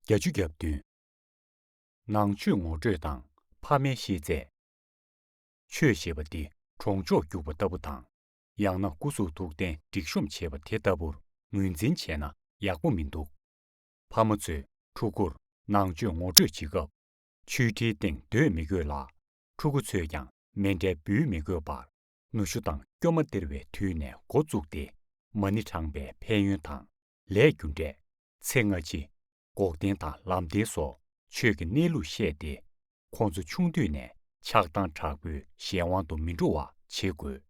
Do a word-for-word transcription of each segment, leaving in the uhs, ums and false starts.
བརྒྱད་ཅུ་གྱ་བདུན། ནང་ཆོས་ངོ་སྤྲོད་དང་ཕ་མའི་ཤེས་ཚད། ཆོས་ཞེས་པ་འདི་གྲོང་ཆོག་རྒྱུག་པ་ལྟ་བུ་དང་། ཡང་ན་སྐུ་གཟུགས་ཐུགས་རྟེན་སྒྲིག་གཤོམ་བྱེད་པ་དེ་ལྟ་བུར་ངོས་འཛིན་བྱས་ན་ཡག་པོ་མི་འདུག་ཕ་མ་ཚོས་ཕྲུ་གུར་ནང་ཆོས་ངོ་སྤྲོད་བྱེད་སྐབས། ཆོས་ཁྲིའི་སྟེང་སྡོད་མི་དགོས་ལ། ཕྲུ་གུ་ཚོས་ཀྱང་མཎྜལ་འབུལ་མི་དགོས་པར། ནུ་ཞོ་དང་སྐྱོ་མ་སྟེར་བའི་དུས་ནས་འགོ་བཙུགས་ཏེ། མ་ཎི་བགྲངས་པའི་ཕན་ཡོན་དང་། ལས་རྒྱུ་འབྲས། ཚེ་སྔ་ཕྱི། འགོག་བདེན་དང་ལམ་བདེན་སོགས་ཆོས་ཀྱི་གནས་ལུགས་བཤད་དེ། ཁོང་ཚོ་ཆུང་དུས་ནས་ཆགས་སྡང་དྲག་པོའི་གཞན་དབང་དུ་མི་འགྲོ་བ་བྱེད་དགོས།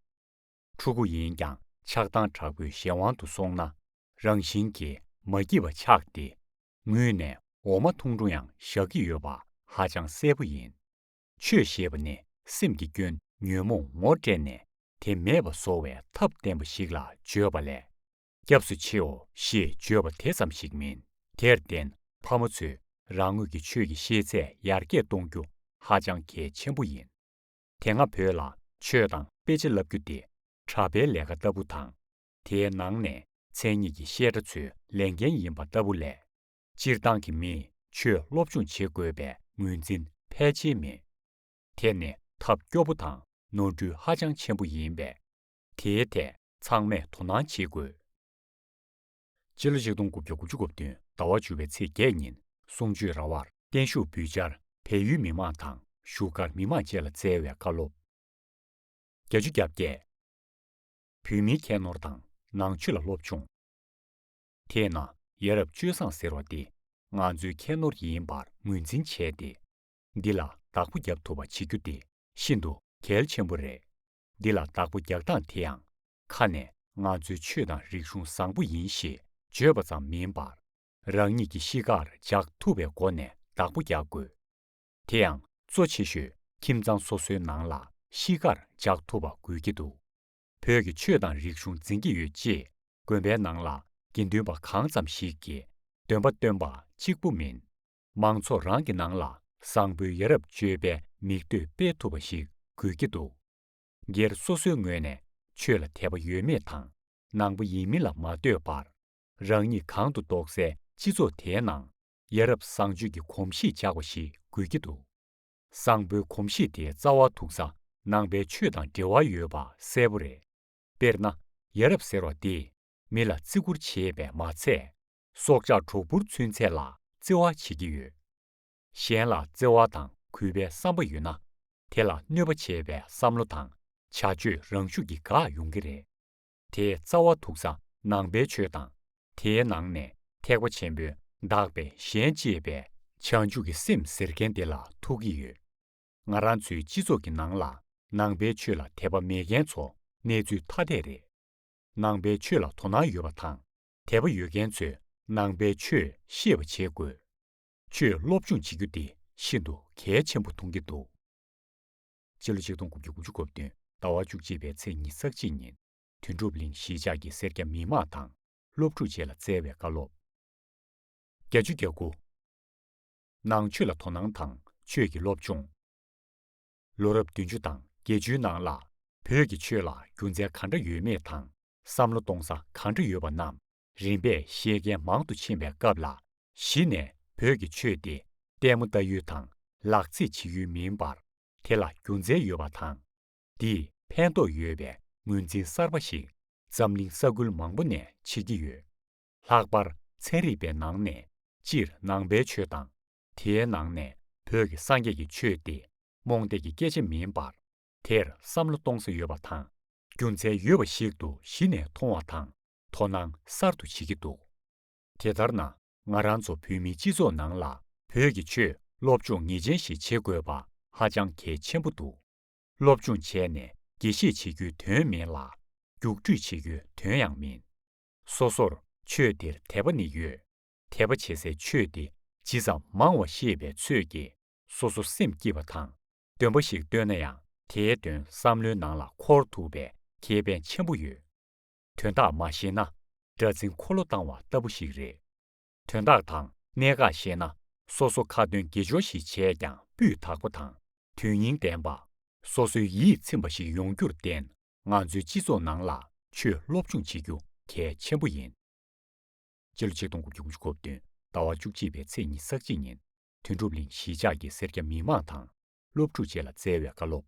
ཕྲུ་གུ་ཡིན་ཀྱང་ཆགས་སྡང་དྲག་པོའི་གཞན་དབང་དུ་སོང་ན། རང་བཞིན་གྱིས་མ་སྐྱིད་པ་ཆགས་ཏེ། ངུས་ནས་འོ་མ་འཐུང་འགྲོ་ཡང་བཞག་གི་ཡོད་པ་ཧ་ཅང་གསལ་པོ་ཡིན། ཆོས་ཞེས་པ་ནི་སེམས་ཀྱི་སྐྱོན་ཉོན་མོངས་ངོ་སྤྲད་ནས་དེ་མེད་པ་བཟོ་བའི་ཐབས་བསྟན་པ་ཞིག་ལ་བརྗོད་པ་ལས། སྐྱབས་སུ་མཆིའོ་ཞེས་བརྗོད་པ་དེ་ཙམ་ཞིག་མིན། དེར་བརྟེན་ཕ་མ་ཚོས་རང་ངོས་ཀྱི་ཆོས་ཀྱི་ཤེས་ཚད་ཡར་རྒྱས་གཏོང་རྒྱུ་ཧ་ཅང་གལ་ཆེན་པོ་ཡིན། དེ་སྔ་བོད་ལ་ཆོས་དང་དཔེ་ཆ་བསླབ་རྒྱུ་དེ་གྲྭ་པའི་ལས་ཀ་ལྟ་བུ་དང་། དེའི་ནང་ནས་མཚན་ཉིད་ཀྱི་བཤད་གྲྭ་ཚོའི་ལས་འགན་ཡིན་པ་ལྟ་བུ་ལས། སྤྱིར་བཏང་གི་མིས་ཆོས་སློབ་སྦྱོང་བྱེད་དགོས་པའི་ངོས་འཛིན་ཕལ་ཆེར་མེད། དེ་ནི་ཐབས་སྐྱོ་པོ་དང་ནོར་འཁྲུལ་ཧ་ཅང་ཆེན་པོ་ཡིན་པས། དེའི་ཐད་ཚང་མས་དོ་སྣང་བྱེད་དགོས། སྤྱི་ལོ་ཆིག་སྟོང་དགུ་བརྒྱ་དགུ་བཅུ་གོ་བདུན་ཟླ་བ་བཅུ་པའི་ཚེས་བརྒྱད་ཉིན་གསུང་ཆོས་ར་བར་བརྟན་བཞུགས་འབུལ་འཆར་བལ་ཡུལ་མི་མང་དང་བཞུགས་སྒར་མི་མང་བཅས་ལ་བསྩལ་བའི་བཀའ་སློབ། བརྒྱད་ཅུ་གྱ་བརྒྱད། བོད་མིའི་ཁྱད་ནོར་དང་ནང་ཆོས་ལ་སློབ་སྦྱོང་། དེས་ན་ཡ་རབས་སྤྱོད་བཟང་ཟེར་བ་འདི་ང་ཚོའི་ཁྱད་ནོར་ཡིན་པར་ངོས་འཛིན་བྱས་ཏེ། འདི་ལ་བདག་པོ་རྒྱབ་ཐུབ་པ་བྱེད་རྒྱུ་དེ་ཤིན་ཏུ་གལ་ཆེན་པོ་རེད། འདི་ལ་བདག་པོ་རྒྱག་སྟངས་དེ་ཡང་ཁ་ནས་ང་ཚོའི་ཆོས་དང་རིག་གཞུང་བཟང་པོ་ཡིན་ཞེས་བརྗོད་པ་ཙམ་མིན་པར། རང་ཉིད་ཀྱི་གཤིས་ཀར་འཇགས་ཐུབ་པའི་སྒོ་ནས་བདག་པོ་རྒྱག་དགོས། དེ་ཡང་གཙོ་ཆེ་ཤོས་ཁྱིམ་ཚང་སོ་སོའི་ནང་ལ་གཤིས་ཀར་འཇགས་ཐུབ་པ་དགོས་ཀྱི་འདུག་བོད་ཀྱི་ཆོས་དང་རིག་གཞུང་འཛིན་གྱི་ཡོད་ཅེས་དགོན་པའི་ནང་ལ་དགེ་འདུན་པ་གང་ཙམ་ཞིག་གིས་འདོན་པ་བཏོན་པ་གཅིག་པུ་མིན། མང་ཚོགས་རང་གི་ནང་ལ་བཟང་པོའི་ཡ་རབས་སྤྱོད་པའི་མིག་ལྟོས་སྤེལ་ཐུབ་པ་ཞིག་དགོས་ཀྱི་འདུག་སྒེར་སོ་སོའི་ངོས་ནས་ཆོས་ལ་དད་པ་ཡོད་མེད་དང་ནང་པ་ཡིན་མིན་ལ་མ་ལྟོས་པར། རང་ཉིད་གང་དུ་གཏོགས་སའི་སྤྱི་ཚོགས་དེའི་ནང་ཡ་རབས་བཟང་སྤྱོད་ཀྱི་གོམས་གཤིས་འཇགས་པ་ཞིག་དགོས་ཀྱི་འདུག་བཟང་པོའི་གོམས་གཤིས་དེའི་རྩ་བ་ཐུག་ས་ནང་པའི་ཆོས་དང་འབྲེལ་བ་ཡོད་པ་གསལ་པོ་རེད། དཔེར་ན། ཡ་རབས་ཟེར་བ་འདིས་མི་ལ་བརྩི་བཀུར་བྱེད་པས་མ་ཚད། སྲོག་ཆགས་གྲོག་སྦུར་ཚུན་ཚད་ལ་བརྩེ་བ་བྱེད་ཀྱི་ཡོད། གཞན་ལ་བརྩེ་བ་དང་གུས་པའི་བསམ་པ་ཡོད་ན། དེ་ལ་གནོད་པ་བྱེད་པའི་བསམ་བློ་དང་བྱ་སྤྱོད་རང་ཤུགས་ཀྱིས་འགག་ཡོང་གི་རེད། དེའི་རྩ་བ་ཐུག་ས་ནང་པའི་ཆོས་དང་། དེའི་ནང་ནས་ཐེག་པ་ཆེན་པོའི་བདག་པས་གཞན་གཅེས་པའི་བྱང་ཆུབ་ཀྱི་སེམས་ཟེར་མཁན་དེ་ལ་ཐུག་གི་ཡོད། ང་རང་ཚོའི་སྤྱི་ཚོགས་ཀྱི་ནང་ལ་ནང་པའི་ཆོས་ལ་དད་པ་མེད་མཁན་ཚོ་གནས་ཚུལ་ཐ་དད་རེད། ནང་པའི་ཆོས་ལ་དོ་སྣང་ཡོད་པ་དང་དད་པ་ཡོད་མཁན་ཚོས་ནང་པའི་ཆོས་ཤེས་པ་བྱེད་དགོས། ཆོས་སློབ་སྦྱོང་བྱེད་རྒྱུ་དེ་ཤིན་ཏུ་གལ་ཆེན་པོ་མཐོང་གི་འདུག་སྤྱི་ལོ་ཆིག་སྟོང་དགུ་བརྒྱ་དགུ་བཅུ་གོ་བདུན་ཟླ་བ་བཅུ་གཅིག་པའི་ཚེས་ཉི་ཤུ་རྩ་གཅིག་ཉིན་དོན་གྲུབ་གླིང་གཞིས་ཆགས་ཀྱི་སེར་སྐྱ་མི་མང་དང་སློབ་ཕྲུག་བཅས་ལ་བསྩལ་བའི་བཀའ་སློབ། བརྒྱད་ཅུ་གྱ་དགུ། ནང་ཆོས་ལ་དོ་སྣང་དང་ཆོས་ཀྱི་སློབ་སྦྱོང་། ལོ་རབས་བདུན་ཅུ་དང་བརྒྱད་ཅུའི་ནང་ལ་བོད་ཀྱི་ཆོས་ལ་རྒྱུ་མཚན་ག་འདྲ་ཡོད་མེད་དང་བསམ་བློ་གཏོང་ས་ག་འདྲ་ཡོད་པ་རྣམས་རིམ་པས་ཤེས་མཁན་མང་དུ་ཕྱིན་པའི་སྐབས་ལ། གཞི་ནས་བོད་ཀྱི་ཆོས་དེ་ལྟད་མོ་ལྟ་ཡུལ་དང་ལག་རྩེད་བྱེད་ཡུལ་མིན་པར། དེ་ལ་རྒྱུ་མཚན་ཡོད་པ་དང་། འདིས་ཕན་ཐོགས་ཡོད་པའི་ངོས་འཛིན་གསར་པ་ཞིག་འཛམ་གླིང་ས་ཁུལ་མང་པོ་ནས་བྱེད་ཀྱི་ཡོད། ལྷག་པར་ཚན་རིག་པའི་ནང་ནས་སྤྱིར་ནང་པའི་ཆོས་དང་། དེའི་ནང་ནས་བོད་ཀྱི་སངས་རྒྱས་ཀྱི་ཆོས་དེ་རྨོངས་དད་ཀྱི་སྐད་ཆ་མིན་པར། དེར་བསམ་བློ་གཏོང་ས་ཡོད་པ་དང་རྒྱུ་མཚན་ཡོད་པ་ཞིག་ཏུ་གཞི་ནས་མཐོང་བ་དང་དོ་སྣང་གསར་དུ་བྱེད་ཀྱི་འདུག་དེ་ལྟར་ན་ང་རང་ཚོ་བོད་མིའི་སྤྱི་ཚོགས་ནང་ལ་བོད་ཀྱི་ཆོས་སློབ་སྦྱོང་ངེས་ཅན་ཞིག་བྱེད་དགོས་པ་ཧ་ཅང་གལ་ཆེན་པོ་འདུག་སློབ་སྦྱོང་བྱས་ནས་དགེ་བཤེས་བྱེད་རྒྱུའི་དོན་མིན་ལ། རྒྱུགས་སྤྲོད་བྱེད་རྒྱུའི་དོན་ཡང་མིན། སོ་སོར་ཆོས་འདིར་དད་པ་ནི་ཡོད། དད་པ་བྱེད་སའི་ཆོས་འདི་ཇི་ཙམ་མང་བ་ཤེས་པའི་ཚོད་ཀྱིས་སོ་སོ་སེམས་སྐྱིད་པ་དང་། འདོན་པ་ཞིག་བཏོན་ན་ཡང་དེའི་དོན་བསམ་བློའི་ནང་ལ་འཁོར་ཐུབ་པའི་ཁེ་ཕན་ཆེན་པོ་ཡོད། དོན་དག་མ་ཤེས་ན་སྒྲ་འཛིན་འཁོར་ལོ་བཏང་བ་ལྟ་བུ་ཞིག་རེད། དོན་དག་དང་གནད་འགག་ཤེས་ན་སོ་སོ་ཁ་འདོན་དགེ་སྦྱོར་ཞིག་བྱས་ཀྱང་སྤུས་དག་པོ་དང་དོན་སྙིང་ལྡན་པ། སོ་སོའི་ཡིད་ཚིམ་པ་ཞིག་ཡོང་རྒྱུར་བརྟེན་ང་ཚོའི་སྤྱི་ཚོགས་ནང་ལ་ཆོས་སློབ་སྦྱོང་བྱེད་རྒྱུ་གལ་ཆེན་པོ་ཡིན། སྤྱི་ལོ་ཆིག་སྟོང་དགུ་བརྒྱ་དགུ་བཅུ་གོ་བདུན་ ཟླ་བ་བཅུ་གཅིག་པའི་ཚེས་ཉི་ཤུ་རྩ་གཅིག་ཉིན་དོན་གྲུབ་གླིང་གཞིས་ཆགས་ཀྱི་སེར་སྐྱ་མི་མང་དང་སློབ་ཕྲུག་བཅས་ལ་བསྩལ་བའི་བཀའ་སློབ།